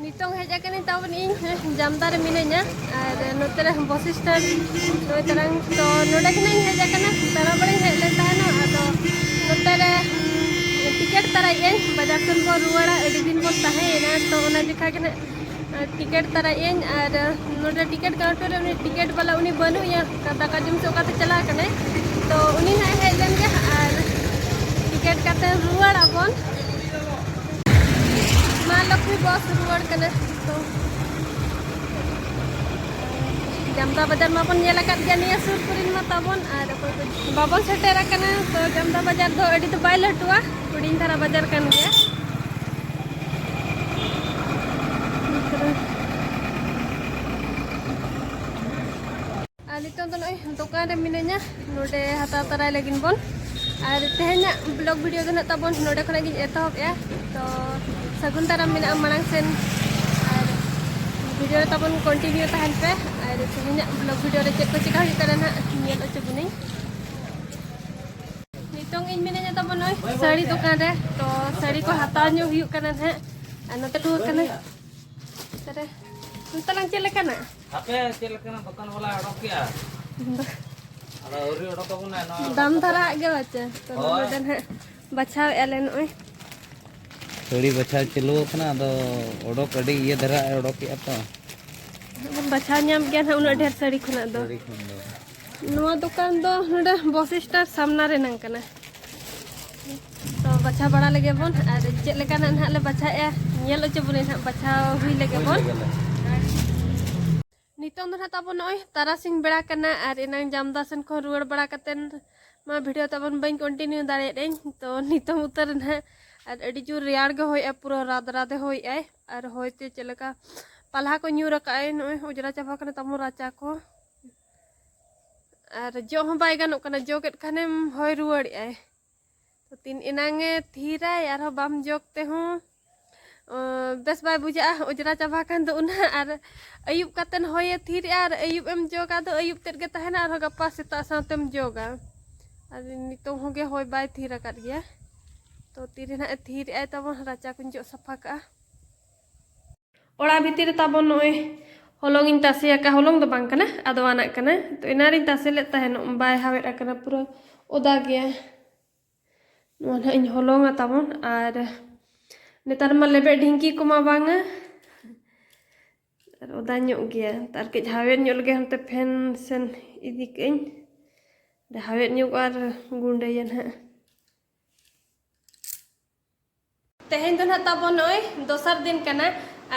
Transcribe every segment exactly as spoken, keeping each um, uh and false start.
ᱱᱤᱛᱚᱝ ᱦᱮᱡ ᱟᱠᱟᱱᱟᱹᱧ ᱛᱟᱵᱚᱱ ᱤᱧ ᱡᱟᱢᱫᱟ ᱨᱮ ᱢᱤᱱᱟᱹᱧᱟ, ᱟᱨ ᱱᱚᱛᱮ ᱨᱮ ᱵᱚᱥ ᱥᱴᱮᱱᱰ ᱱᱚᱜᱼᱚᱭ ᱛᱟᱨᱟᱝ, ᱛᱚ ᱱᱚᱰᱮ ᱠᱷᱚᱱᱟᱜ ᱤᱧ ᱦᱮᱡ ᱟᱠᱟᱱᱟ, ᱫᱟᱬᱟ ᱵᱟᱲᱟᱧ ᱦᱮᱡ ᱞᱮᱱ ᱛᱟᱦᱮᱱᱟ, ᱟᱫᱚ ᱱᱚᱛᱮ ᱨᱮ ᱴᱤᱠᱤᱴ ᱛᱟᱨᱟᱭᱮᱫ ᱟᱹᱧ, ᱵᱟᱡᱟᱨ ᱥᱮᱱ ᱵᱚᱱ ᱨᱩᱣᱟᱹᱲᱟ, ᱟᱹᱰᱤ ᱫᱤᱱ ᱵᱚᱱ ᱛᱟᱦᱮᱸᱭᱮᱱᱟ, ᱛᱚ ᱚᱱᱟ ᱡᱮᱠᱷᱟ ᱜᱮ ᱱᱟᱜ ᱴᱤᱠᱤᱴ ᱛᱟᱨᱟᱭᱮᱫ ᱟᱹᱧ᱾ ᱟᱨ ᱱᱚᱰᱮ ᱴᱤᱠᱤᱴ ᱠᱟᱣᱩᱱᱴᱟᱨ ᱨᱮ ᱩᱱᱤ ᱴᱤᱠᱤᱴ ᱵᱟᱞᱟ ᱩᱱᱤ ᱵᱟᱹᱱᱩᱜ ᱮᱭᱟ, ᱫᱟᱠᱟ ᱡᱚᱢ ᱥᱮ ᱚᱠᱟᱛᱮ ᱪᱟᱞᱟᱣ ᱠᱟᱱᱟᱭ, ᱛᱚ ᱩᱱᱤ ᱦᱟᱸᱜ ᱦᱮᱡ ᱞᱮᱱ ᱜᱮ ᱟᱨ ᱴᱤᱠᱤᱴ ᱠᱟᱛᱮ ᱨᱩᱣᱟᱹᱲ ᱟᱵᱚᱱ᱾ ᱢᱟ ᱞᱚᱠᱠᱷᱢᱤ ᱵᱚᱥ ᱨᱩᱣᱟᱹᱲ ᱠᱟᱱᱟ᱾ ᱛᱚ ᱡᱟᱢᱫᱟ ᱵᱟᱡᱟᱨ ᱢᱟᱵᱚᱱ ᱧᱮᱞ ᱟᱠᱟᱫ ᱜᱮᱭᱟ ᱱᱤᱭᱟᱹ ᱥᱩᱨ ᱠᱚᱨᱮᱱ ᱢᱟ ᱛᱟᱵᱚᱱ, ᱟᱨ ᱚᱠᱚᱭ ᱠᱚ ᱵᱟᱵᱚᱱ ᱥᱮᱴᱮᱨ ᱟᱠᱟᱱᱟ, ᱛᱚ ᱡᱟᱢᱫᱟ ᱵᱟᱡᱟᱨ ᱫᱚ ᱟᱹᱰᱤ ᱫᱚ ᱵᱟᱭ ᱞᱟᱹᱴᱩᱣᱟ, ᱦᱩᱰᱤᱧ ᱫᱷᱟᱨᱟ ᱵᱟᱡᱟᱨ ᱠᱟᱱ ᱜᱮᱭᱟ᱾ ᱟᱨ ᱱᱤᱛᱚᱝ ᱫᱚ ᱱᱚᱜᱼᱚᱭ ᱫᱚᱠᱟᱱ ᱨᱮ ᱢᱤᱱᱟᱹᱧᱟ, ᱱᱚᱰᱮ ᱦᱟᱛᱟᱣ ᱛᱟᱨᱟᱭ ᱞᱟᱹᱜᱤᱫ ᱵᱚᱱ᱾ ᱟᱨ ᱛᱮᱦᱮᱧᱟᱜ ᱵᱞᱚᱜ ᱵᱷᱤᱰᱤᱭᱳ ᱫᱚ ᱱᱟᱜ ᱛᱟᱵᱚᱱ ᱱᱚᱰᱮ ᱠᱷᱚᱱᱟᱜ ᱜᱤᱧ ᱮᱛᱚᱦᱚᱵᱮᱜᱼᱟ᱾ ᱛᱚ ᱥᱟᱹᱜᱩᱱ ᱫᱟᱨᱟᱢ ᱢᱮᱱᱟᱜᱼᱟ ᱢᱟᱲᱟᱝ ᱥᱮᱱ, ᱟᱨ ᱵᱷᱤᱰᱤᱭᱳ ᱨᱮ ᱛᱟᱵᱚᱱ ᱠᱚᱱᱴᱤᱱᱤᱭᱩ ᱛᱟᱦᱮᱱ ᱯᱮ᱾ ᱟᱨ ᱛᱮᱦᱮᱧᱟᱜ ᱵᱞᱚᱜ ᱵᱷᱤᱰᱤᱭᱳ ᱨᱮ ᱪᱮᱫ ᱠᱚ ᱪᱮᱠᱟ ᱦᱩᱭᱩᱜ ᱠᱟᱱᱟ ᱱᱟᱜ ᱧᱮᱞ ᱦᱚᱪᱚ ᱵᱚᱱᱟᱹᱧ᱾ ᱱᱤᱛᱚᱝ ᱤᱧ ᱢᱤᱱᱟᱹᱧᱟ ᱛᱟᱵᱚᱱ ᱱᱚᱜᱼᱚᱭ ᱥᱟᱹᱲᱤ ᱫᱚᱠᱟᱱ ᱨᱮ, ᱛᱚ ᱥᱟᱹᱲᱤ ᱠᱚ ᱦᱟᱛᱟᱣ ᱧᱚᱜ ᱦᱩᱭᱩᱜ ᱠᱟᱱᱟ ᱱᱟᱜ᱾ ᱟᱨ ᱱᱚᱛᱮ ᱫᱩᱲᱩᱵ ᱠᱟᱱᱟ᱾ ᱥᱟᱹᱨᱤ, ᱱᱚᱛᱮ ᱞᱟᱝ ᱪᱮᱫ ᱞᱮᱠᱟᱱᱟ? ᱦᱟᱯᱮ, ᱪᱮᱫ ᱞᱮᱠᱟᱱᱟᱜ ᱫᱚᱠᱟᱱ ᱵᱟᱞᱟ ᱚᱰᱚᱠ ᱠᱮᱜᱼᱟ? ᱟᱫᱚ ᱟᱹᱣᱨᱤ ᱚᱰᱚᱠ ᱛᱟᱵᱚᱱᱟ ᱱᱚᱣᱟ ᱫᱟᱢ ᱚᱰᱚᱠ ᱫᱷᱟᱨᱟ ᱟᱜ ᱜᱮ ᱵᱟᱪᱟ᱾ ᱛᱚ ᱦᱳᱭ᱾ ᱱᱚᱰᱮ ᱱᱟᱦᱟᱜ ᱵᱟᱪᱷᱟᱣᱮᱫᱼᱟ ᱞᱮ ᱱᱚᱜᱼᱚᱭ᱾ ᱥᱟᱹᱲᱤ ᱵᱟᱪᱷᱟᱣ ᱪᱟᱹᱞᱩ ᱟᱠᱟᱱᱟ, ᱟᱫᱚ ᱚᱰᱚᱠ ᱟᱹᱰᱤ ᱤᱭᱟᱹ ᱫᱷᱟᱨᱟ ᱮ ᱚᱰᱚᱠᱮᱜᱼᱟ ᱛᱚ᱾ ᱵᱟᱪᱷᱟᱣ ᱧᱟᱢ ᱜᱮᱭᱟ ᱱᱟᱦᱟᱜ ᱩᱱᱟᱹᱜ ᱰᱷᱮᱨ ᱥᱟᱹᱲᱤ ᱠᱷᱚᱱᱟᱜ ᱫᱚ᱾ ᱥᱟᱹᱲᱤ ᱠᱷᱚᱱ ᱫᱚ᱾ ᱱᱚᱣᱟ ᱫᱚᱠᱟᱱ ᱫᱚ ᱱᱚᱰᱮ ᱵᱚᱥ ᱥᱴᱮᱱᱰ ᱥᱟᱢᱱᱟ ᱨᱮᱱᱟᱝ ᱠᱟᱱᱟ᱾ ᱛᱚ ᱵᱟᱪᱷᱟᱣ ᱵᱟᱲᱟ ᱞᱮᱜᱮ ᱵᱚᱱ, ᱟᱨ ᱪᱮᱫ ᱞᱮᱠᱟᱱᱟᱜ ᱱᱟᱦᱟᱜ ᱞᱮ ᱵᱟᱪᱷᱟᱣᱮᱫᱼᱟ, ᱧᱮᱞ ᱦᱚᱪᱚ ᱵᱚᱱᱟᱹᱧ ᱱᱟᱦᱟᱜ ᱵᱟᱪᱷᱟᱣ ᱦᱩᱭ ᱞᱮᱜᱮ ᱵᱚᱱ᱾ ᱱᱤᱛᱚᱝ ᱫᱚ ᱱᱟᱦᱟᱜ ᱛᱟᱵᱚᱱ ᱱᱚᱜᱼᱚᱭ ᱛᱟᱨᱟᱥᱤᱧ ᱵᱮᱲᱟ ᱠᱟᱱᱟ, ᱟᱨ ᱮᱱᱟᱝ ᱡᱟᱢᱫᱟ ᱥᱮᱱ ᱠᱷᱚᱱ ᱨᱩᱣᱟᱹᱲ ᱵᱟᱲᱟ ᱠᱟᱛᱮᱱ ᱢᱟ ᱵᱷᱤᱰᱤᱭᱳ ᱛᱟᱵᱚᱱ ᱵᱟᱹᱧ ᱠᱚᱱᱴᱤᱱᱤᱭᱩ ᱫᱟᱲᱮᱭᱟᱫᱟᱹᱧ᱾ ᱛᱚ ᱱᱤᱛᱚᱝ ᱩᱛᱟᱹᱨ ᱱᱟᱦᱟᱜ, ᱟᱨ ᱟᱹᱰᱤ ᱡᱳᱨ ᱨᱮᱭᱟᱲ ᱜᱮ ᱦᱚᱭᱮᱜᱼᱟ, ᱯᱩᱨᱟᱹ ᱨᱟᱫᱽ ᱨᱟᱫᱮ ᱦᱚᱭᱮᱜᱼᱟᱭ, ᱟᱨ ᱦᱚᱭ ᱛᱮ ᱪᱮᱫ ᱞᱮᱠᱟ ᱯᱟᱞᱦᱟ ᱠᱚ ᱧᱩᱨ ᱟᱠᱟᱜᱼᱟᱭ, ᱱᱚᱜᱼᱚᱭ ᱚᱡᱽᱨᱟ ᱪᱟᱵᱟ ᱠᱟᱱᱟ ᱛᱟᱵᱚᱱ ᱨᱟᱪᱟ ᱠᱚ᱾ ᱟᱨ ᱡᱚᱜ ᱦᱚᱸ ᱵᱟᱭ ᱜᱟᱱᱚᱜ ᱠᱟᱱᱟ, ᱡᱚᱜᱮᱫ ᱠᱷᱟᱱᱮᱢ ᱦᱚᱭ ᱨᱩᱣᱟᱹᱲᱮᱜᱼᱟᱭ᱾ ᱛᱚ ᱛᱤᱱ ᱮᱱᱟᱝ ᱮ ᱛᱷᱤᱨᱟᱭ, ᱟᱨᱦᱚᱸ ᱵᱟᱢ ᱡᱚᱜ ᱛᱮᱦᱚᱸ, ᱚ, ᱵᱮᱥ ᱵᱟᱭ ᱵᱩᱡᱷᱟᱹᱜᱼᱟ, ᱚᱡᱽᱨᱟ ᱪᱟᱵᱟ ᱠᱟᱱ ᱫᱚ ᱚᱱᱟ᱾ ᱟᱨ ᱟᱹᱭᱩᱵ ᱠᱟᱛᱮᱱ ᱦᱚᱭᱮ ᱛᱷᱤᱨᱮᱜᱼᱟ, ᱟᱨ ᱟᱹᱭᱩᱵ ᱮᱢ ᱡᱚᱜᱟ ᱫᱚ ᱟᱹᱭᱩᱵ ᱛᱮᱫ ᱜᱮ ᱛᱟᱦᱮᱱᱟ, ᱟᱨᱦᱚᱸ ᱜᱟᱯᱟ ᱥᱮᱛᱟᱜ ᱥᱟᱶᱛᱮᱢ ᱡᱚᱜᱟ᱾ ᱟᱨ ᱱᱤᱛᱚᱝ ᱦᱚᱸ ᱜᱮ ᱦᱚᱭ ᱵᱟᱭ ᱛᱷᱤᱨ ᱟᱠᱟᱫ ᱜᱮᱭᱟ᱾ ᱛᱚ ᱛᱤᱨᱮ ᱱᱟᱦᱟᱜ ᱮ ᱛᱷᱤᱨᱮᱜᱼᱟᱭ ᱛᱟᱵᱚᱱ, ᱨᱟᱪᱟ ᱠᱚᱧ ᱡᱚᱜ ᱥᱟᱯᱷᱟ ᱠᱟᱜᱼᱟ᱾ ᱚᱲᱟᱜ ᱵᱷᱤᱛᱤᱨ ᱨᱮ ᱛᱟᱵᱚᱱ ᱱᱚᱜᱼᱚᱭ ᱦᱚᱞᱚᱝ ᱤᱧ ᱛᱟᱥᱮ ᱟᱠᱟᱫ, ᱦᱚᱞᱚᱝ ᱫᱚ ᱵᱟᱝ ᱠᱟᱱᱟ, ᱟᱫᱣᱟᱱᱟᱜ ᱠᱟᱱᱟ᱾ ᱛᱚ ᱮᱱᱟᱱ ᱨᱤᱧ ᱛᱟᱥᱮ ᱞᱮᱫ ᱛᱟᱦᱮᱱᱚᱜ, ᱵᱟᱭ ᱦᱟᱣᱮᱫ ᱟᱠᱟᱱᱟ, ᱯᱩᱨᱟᱹ ᱚᱫᱟ ᱜᱮᱭᱟ᱾ ᱱᱚᱣᱟ ᱱᱟᱦᱟᱜ ᱤᱧ ᱦᱚᱞᱚᱝᱟ ᱛᱟᱵᱚᱱ᱾ ᱟᱨ ᱱᱮᱛᱟᱨ ᱢᱟ ᱞᱮᱵᱮᱫ ᱰᱷᱤᱝᱠᱤ ᱠᱚᱢᱟ ᱵᱟᱝᱟ, ᱟᱨ ᱚᱫᱟ ᱧᱚᱜ ᱜᱮᱭᱟ᱾ ᱟᱨ ᱠᱟᱹᱡ ᱦᱟᱣᱮᱫ ᱧᱚᱜ ᱞᱮᱜᱮ ᱦᱟᱱᱛᱮ ᱯᱷᱮᱱ ᱥᱮᱱ ᱤᱫᱤ ᱠᱟᱜ ᱟᱹᱧ, ᱦᱟᱣᱮᱫ ᱧᱚᱜᱚᱜᱼᱟ ᱟᱨ ᱜᱩᱸᱰᱟᱹᱭᱟ ᱱᱟᱦᱟᱜ᱾ ᱛᱮᱦᱮᱧ ᱫᱚ ᱱᱟᱦᱟᱜ ᱛᱟᱵᱚᱱ ᱱᱚᱜᱼᱚᱭ ᱫᱚᱥᱟᱨ ᱫᱤᱱ ᱠᱟᱱᱟ᱾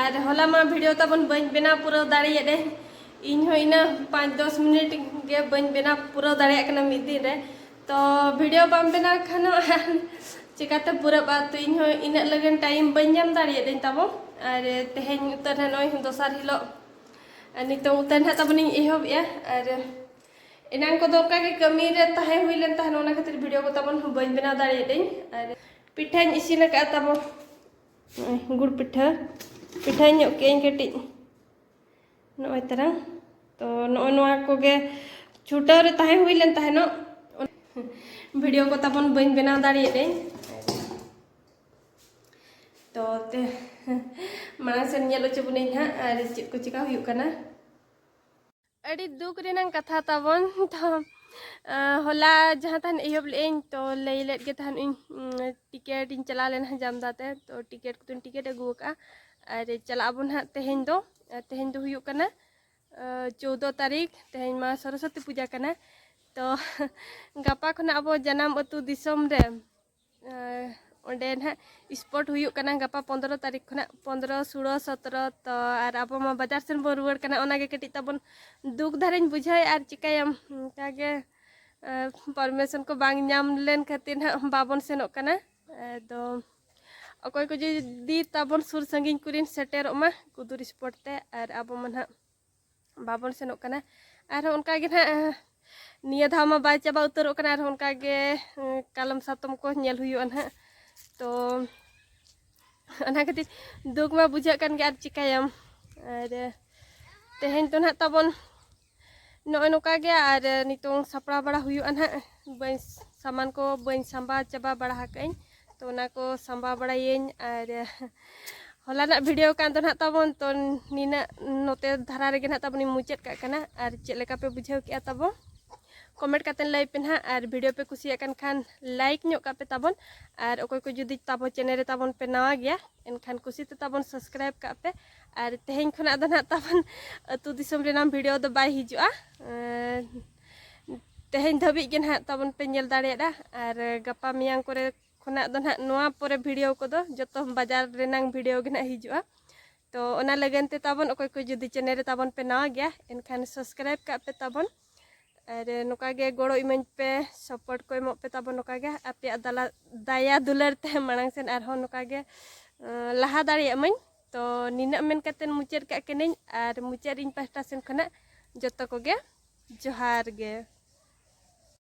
ᱟᱨ ᱦᱚᱞᱟ ᱢᱟ ᱵᱷᱤᱰᱤᱭᱳ ᱛᱟᱵᱚᱱ ᱵᱟᱹᱧ ᱵᱮᱱᱟᱣ ᱯᱩᱨᱟᱹᱣ ᱫᱟᱲᱮᱭᱟᱫᱟᱹᱧ᱾ ᱤᱧ ᱦᱚᱸ ᱤᱱᱟᱹ ᱯᱟᱸᱪ ᱫᱚᱥ ᱢᱤᱱᱤᱴ ᱜᱮ ᱵᱟᱹᱧ ᱵᱮᱱᱟᱣ ᱯᱩᱨᱟᱹᱣ ᱫᱟᱲᱮᱭᱟᱜ ᱠᱟᱱᱟ ᱢᱤᱫ ᱫᱤᱱ ᱨᱮ᱾ ᱛᱚ ᱵᱷᱤᱰᱤᱭᱳ ᱵᱟᱢ ᱵᱮᱱᱟᱣ ᱠᱷᱟᱱ ᱦᱚᱸ ᱟᱨ ᱪᱤᱠᱟᱹᱛᱮ ᱯᱩᱨᱟᱹᱜᱼᱟ? ᱛᱚ ᱤᱧ ᱦᱚᱸ ᱤᱱᱟᱹᱜ ᱞᱟᱹᱜᱤᱫ ᱴᱟᱭᱤᱢ ᱵᱟᱹᱧ ᱧᱟᱢ ᱫᱟᱲᱮᱭᱟᱫᱟᱹᱧ ᱛᱟᱵᱚᱱ᱾ ᱟᱨ ᱛᱮᱦᱮᱧ ᱩᱛᱟᱹᱨ ᱱᱟᱦᱟᱜ ᱱᱚᱜᱼᱚᱭ ᱫᱚᱥᱟᱨ ᱦᱤᱞᱳᱜ, ᱟᱨ ᱱᱤᱛᱚᱝ ᱩᱛᱟᱹᱨ ᱱᱟᱦᱟᱜ ᱛᱟᱵᱚᱱᱤᱧ ᱮᱦᱚᱵᱮᱜᱼᱟ᱾ ᱟᱨ ᱮᱱᱟᱝ ᱠᱚᱫᱚ ᱚᱱᱠᱟ ᱜᱮ ᱠᱟᱹᱢᱤ ᱨᱮ ᱛᱟᱦᱮᱸ ᱦᱩᱭ ᱞᱮᱱ ᱛᱟᱦᱮᱸᱫ, ᱚᱱᱟ ᱠᱷᱟᱹᱛᱤᱨ ᱵᱷᱤᱰᱤᱭᱳ ᱠᱚ ᱛᱟᱵᱚᱱ ᱦᱚᱸ ᱵᱟᱹᱧ ᱵᱮᱱᱟᱣ ᱫᱟᱲᱮᱭᱟᱫᱟᱹᱧ᱾ ᱟᱨ ᱯᱤᱴᱷᱟᱹᱧ ᱤᱥᱤᱱ ᱟᱠᱟᱫᱼᱟ ᱛᱟᱵᱚ, ᱱᱚᱜᱼᱚᱭ ᱜᱩᱲ ᱯᱤᱴᱷᱟᱹ, ᱯᱤᱴᱷᱟᱹ ᱧᱚᱜ ᱠᱮᱜᱼᱟᱹᱧ ᱠᱟᱹᱴᱤᱡ, ᱱᱚᱜᱼᱚᱭ ᱛᱟᱨᱟᱝ᱾ ᱛᱚ ᱱᱚᱜᱼᱚᱭ ᱱᱚᱣᱟ ᱠᱚᱜᱮ ᱪᱷᱩᱴᱟᱹᱣ ᱨᱮ ᱛᱟᱦᱮᱸ ᱦᱩᱭ ᱞᱮᱱ ᱛᱟᱦᱮᱱᱚᱜ, ᱵᱷᱤᱰᱤᱭᱳ ᱠᱚ ᱛᱟᱵᱚᱱ ᱵᱟᱹᱧ ᱵᱮᱱᱟᱣ ᱫᱟᱲᱮᱭᱟᱫᱟᱹᱧ᱾ ᱛᱚ ᱛᱮ ᱢᱟᱲᱟᱝ ᱥᱮᱱ ᱧᱮᱞ ᱦᱚᱪᱚ ᱵᱚᱱᱟᱹᱧ ᱦᱟᱸᱜ ᱟᱨ ᱪᱮᱫ ᱠᱚ ᱪᱮᱠᱟ ᱦᱩᱭᱩᱜ ᱠᱟᱱᱟ᱾ ᱟᱹᱰᱤ ᱫᱩᱠ ᱨᱮᱱᱟᱜ ᱠᱟᱛᱷᱟ ᱛᱟᱵᱚᱱ᱾ ᱛᱚ ᱟᱸ, ᱦᱚᱞᱟ ᱡᱟᱦᱟᱸ ᱛᱟᱦᱮᱱ ᱮᱦᱚᱵ ᱞᱮᱫ ᱟᱹᱧ, ᱛᱚ ᱞᱟᱹᱭ ᱞᱮᱫ ᱜᱮ ᱛᱟᱦᱮᱱ ᱤᱧ, ᱩᱸ, ᱴᱤᱠᱮᱴ ᱤᱧ ᱪᱟᱞᱟᱣ ᱞᱮᱱᱟ ᱡᱟᱢᱫᱟ ᱛᱮ᱾ ᱛᱚ ᱴᱤᱠᱮᱴ ᱠᱚᱫᱚᱧ ᱴᱤᱠᱮᱴ ᱟᱹᱜᱩ ᱟᱠᱟᱫᱼᱟ᱾ ᱟᱨ ᱪᱟᱞᱟᱜ ᱟᱵᱚᱱ ᱦᱟᱸᱜ ᱛᱮᱦᱮᱧ ᱫᱚ᱾ ᱟᱨ ᱛᱮᱦᱮᱧ ᱫᱚ ᱦᱩᱭᱩᱜ ᱠᱟᱱᱟ, ᱟᱸ, ᱪᱳᱫᱽᱫᱳ ᱛᱟᱹᱨᱤᱠᱷ᱾ ᱛᱮᱦᱮᱧ ᱢᱟ ᱥᱚᱨᱚᱥᱚᱛᱤ ᱯᱩᱡᱟ ᱠᱟᱱᱟ᱾ ᱛᱚ ᱜᱟᱯᱟ ᱠᱷᱚᱱᱟᱜ ᱟᱵᱚ ᱡᱟᱱᱟᱢ ᱟᱹᱛᱩ ᱫᱤᱥᱚᱢ ᱨᱮ ᱟᱨ ᱚᱸᱰᱮ ᱱᱟᱦᱟᱜ ᱥᱯᱳᱨᱴ ᱦᱩᱭᱩᱜ ᱠᱟᱱᱟ ᱜᱟᱯᱟ ᱯᱚᱱᱫᱽᱨᱚ ᱛᱟᱹᱨᱤᱠᱷ ᱠᱷᱚᱱᱟᱜ, ᱯᱚᱱᱫᱽᱨᱚ, ᱥᱳᱲᱚ, ᱥᱚᱛᱨᱚ᱾ ᱛᱚ ᱟᱨ ᱟᱵᱚ ᱢᱟ ᱵᱟᱡᱟᱨ ᱥᱮᱱ ᱵᱚᱱ ᱨᱩᱣᱟᱹᱲ ᱠᱟᱱᱟ, ᱚᱱᱟᱜᱮ ᱠᱟᱹᱴᱤᱡ ᱛᱟᱵᱚᱱ ᱫᱩᱠ ᱫᱷᱟᱨᱟᱧ ᱵᱩᱡᱷᱟᱹᱣᱮᱫ᱾ ᱟᱨ ᱪᱤᱠᱟᱹᱭᱟᱢ, ᱚᱱᱠᱟᱜᱮ ᱯᱟᱨᱢᱤᱥᱚᱱ ᱠᱚ ᱵᱟᱝ ᱧᱟᱢ ᱞᱮᱱ ᱠᱷᱟᱹᱛᱤᱨ ᱱᱟᱦᱟᱜ ᱵᱟᱵᱚᱱ ᱥᱮᱱᱚᱜ ᱠᱟᱱᱟ᱾ ᱟᱫᱚ ᱚᱠᱚᱭ ᱠᱚ ᱡᱩᱫᱤ ᱛᱟᱵᱚᱱ ᱥᱩᱨ ᱥᱟᱺᱜᱤᱧ ᱠᱚᱨᱮᱱ ᱥᱮᱴᱮᱨᱚᱜ ᱢᱟ ᱠᱩᱫᱩᱨ ᱥᱯᱳᱨᱴ ᱛᱮ, ᱟᱨ ᱟᱵᱚ ᱢᱟ ᱱᱟᱦᱟᱜ ᱵᱟᱵᱚᱱ ᱥᱮᱱᱚᱜ ᱠᱟᱱᱟ᱾ ᱟᱨᱦᱚᱸ ᱚᱱᱠᱟ ᱜᱮ ᱱᱟᱦᱟᱜ, ᱱᱤᱭᱟᱹ ᱫᱷᱟᱣ ᱢᱟ ᱵᱟᱭ ᱪᱟᱵᱟ ᱩᱛᱟᱹᱨᱚᱜ ᱠᱟᱱᱟ, ᱟᱨᱦᱚᱸ ᱚᱱᱠᱟ ᱜᱮ, ᱠᱟᱞᱚᱢ ᱥᱟᱛᱚᱢ ᱠᱚ ᱧᱮᱞ ᱦᱩᱭᱩᱜᱼᱟ ᱱᱟᱦᱟᱜ᱾ ᱛᱚ ᱚᱱᱟ ᱠᱷᱟᱹᱛᱤᱨ ᱫᱩᱠ ᱢᱟ ᱵᱩᱡᱷᱟᱹᱜ ᱠᱟᱱ ᱜᱮ, ᱟᱨ ᱪᱤᱠᱟᱹᱭᱟᱢ᱾ ᱟᱨ ᱛᱮᱦᱮᱧ ᱫᱚ ᱱᱟᱦᱟᱜ ᱛᱟᱵᱚᱱ ᱱᱚᱜᱼᱚᱭ ᱱᱚᱝᱠᱟ ᱜᱮ, ᱟᱨ ᱱᱤᱛᱚᱝ ᱥᱟᱯᱲᱟᱣ ᱵᱟᱲᱟ ᱦᱩᱭᱩᱜᱼᱟ ᱱᱟᱦᱟᱜ᱾ ᱵᱟᱹᱧ, ᱥᱟᱢᱟᱱ ᱠᱚ ᱵᱟᱹᱧ ᱥᱟᱢᱵᱟᱣ ᱪᱟᱵᱟ ᱵᱟᱲᱟ ᱟᱠᱟᱫᱟᱹᱧ, ᱛᱚ ᱚᱱᱟ ᱠᱚ ᱥᱟᱢᱵᱟᱣ ᱵᱟᱲᱟᱭᱟᱹᱧ᱾ ᱟᱨ ᱦᱚᱞᱟᱱᱟᱜ ᱵᱷᱤᱰᱤᱭᱳ ᱠᱟᱱ ᱫᱚ ᱱᱟᱦᱟᱜ ᱛᱟᱵᱚᱱ, ᱛᱚ ᱱᱤᱱᱟᱹᱜ ᱱᱚᱛᱮ ᱫᱷᱟᱨᱟ ᱨᱮᱜᱮ ᱱᱟᱦᱟᱜ ᱛᱟᱵᱚᱱᱤᱧ ᱢᱩᱪᱟᱹᱫ ᱠᱟᱜ ᱠᱟᱱᱟ᱾ ᱟᱨ ᱪᱮᱫ ᱞᱮᱠᱟ ᱯᱮ ᱵᱩᱡᱷᱟᱹᱣ ᱠᱮᱜᱼᱟ ᱛᱟᱵᱚᱱ, ᱠᱚᱢᱮᱱᱴ ᱠᱟᱛᱮ ᱞᱟᱹᱭ ᱯᱮ ᱱᱟᱦᱟᱜ᱾ ᱟᱨ ᱵᱷᱤᱰᱤᱭᱳ ᱯᱮ ᱠᱩᱥᱤᱭᱟᱜ ᱠᱟᱱ ᱠᱷᱟᱱ ᱞᱟᱭᱤᱠ ᱧᱚᱜ ᱠᱟᱜ ᱯᱮ ᱛᱟᱵᱚᱱ᱾ ᱟᱨ ᱚᱠᱚᱭ ᱠᱚ ᱡᱩᱫᱤ ᱛᱟᱵᱚ ᱪᱮᱱᱮᱞ ᱨᱮ ᱛᱟᱵᱚᱱ ᱯᱮ ᱱᱟᱣᱟ ᱜᱮᱭᱟ, ᱮᱱᱠᱷᱟᱱ ᱠᱩᱥᱤ ᱛᱮ ᱛᱟᱵᱚᱱ ᱥᱟᱵᱥᱠᱨᱟᱭᱤᱵ ᱠᱟᱜ ᱯᱮ᱾ ᱟᱨ ᱛᱮᱦᱮᱧ ᱠᱷᱚᱱᱟᱜ ᱫᱚ ᱱᱟᱦᱟᱜ ᱛᱟᱵᱚᱱ ᱟᱹᱛᱩ ᱫᱤᱥᱚᱢ ᱨᱮᱱᱟᱜ ᱵᱷᱤᱰᱤᱭᱳ ᱫᱚ ᱵᱟᱭ ᱦᱤᱡᱩᱜᱼᱟ᱾ ᱮᱸ, ᱛᱮᱦᱮᱧ ᱫᱷᱟᱹᱵᱤᱡ ᱜᱮ ᱱᱟᱦᱟᱜ ᱛᱟᱵᱚᱱ ᱯᱮ ᱧᱮᱞ ᱫᱟᱲᱮᱭᱟᱜᱼᱟ᱾ ᱟᱨ ᱜᱟᱯᱟ ᱢᱮᱭᱟᱝ ᱠᱚᱨᱮ ᱠᱷᱚᱱᱟᱜ ᱫᱚ ᱱᱟᱦᱟᱜ ᱱᱚᱣᱟ ᱯᱚᱨᱮ ᱵᱷᱤᱰᱤᱭᱳ ᱠᱚᱫᱚ ᱡᱚᱛᱚ ᱵᱟᱡᱟᱨ ᱨᱮᱱᱟᱝ ᱵᱷᱤᱰᱤᱭᱳ ᱜᱮ ᱱᱟᱦᱟᱜ ᱦᱤᱡᱩᱜᱼᱟ᱾ ᱛᱚ ᱚᱱᱟ ᱞᱟᱹᱜᱤᱫ ᱛᱮ ᱛᱟᱵᱚᱱ ᱚᱠᱚᱭ ᱠᱚ ᱡᱩᱫᱤ ᱪᱮᱱᱮᱞ ᱨᱮ ᱛᱟᱵᱚᱱ ᱯᱮ ᱱᱟᱣᱟ ᱜᱮᱭᱟ, ᱮᱱᱠᱷᱟᱱ ᱥᱟᱵᱥᱠᱨᱟᱭᱤᱵ ᱠᱟᱜ ᱯᱮ ᱛᱟᱵᱚᱱ᱾ ᱟᱨ ᱱᱚᱝᱠᱟ ᱜᱮ ᱜᱚᱲᱚ ᱤᱢᱟᱹᱧ ᱯᱮ, ᱥᱟᱯᱳᱨᱴ ᱠᱚ ᱮᱢᱚᱜ ᱯᱮ ᱛᱟᱵᱚᱱ᱾ ᱱᱚᱝᱠᱟ ᱜᱮ ᱟᱯᱮᱭᱟᱜ ᱫᱟᱞᱟ-, ᱫᱟᱭᱟ ᱫᱩᱞᱟᱹᱲ ᱛᱮ ᱢᱟᱲᱟᱝ ᱥᱮᱱ ᱟᱨᱦᱚᱸ ᱱᱚᱝᱠᱟ ᱜᱮ, ᱟᱸ, ᱞᱟᱦᱟ ᱫᱟᱲᱮᱭᱟᱜ ᱢᱟᱹᱧ᱾ ᱛᱚ ᱱᱤᱱᱟᱹᱜ ᱢᱮᱱ ᱠᱟᱛᱮ ᱢᱩᱪᱟᱹᱫ ᱠᱟᱜ ᱠᱟᱹᱱᱟᱹᱧ᱾ ᱟᱨ ᱢᱩᱪᱟᱹᱫ ᱤᱧ ᱯᱟᱦᱴᱟ ᱥᱮᱱ ᱠᱷᱚᱱᱟᱜ ᱡᱚᱛᱚ ᱠᱚᱜᱮ ᱡᱚᱦᱟᱨ ᱜᱮ᱾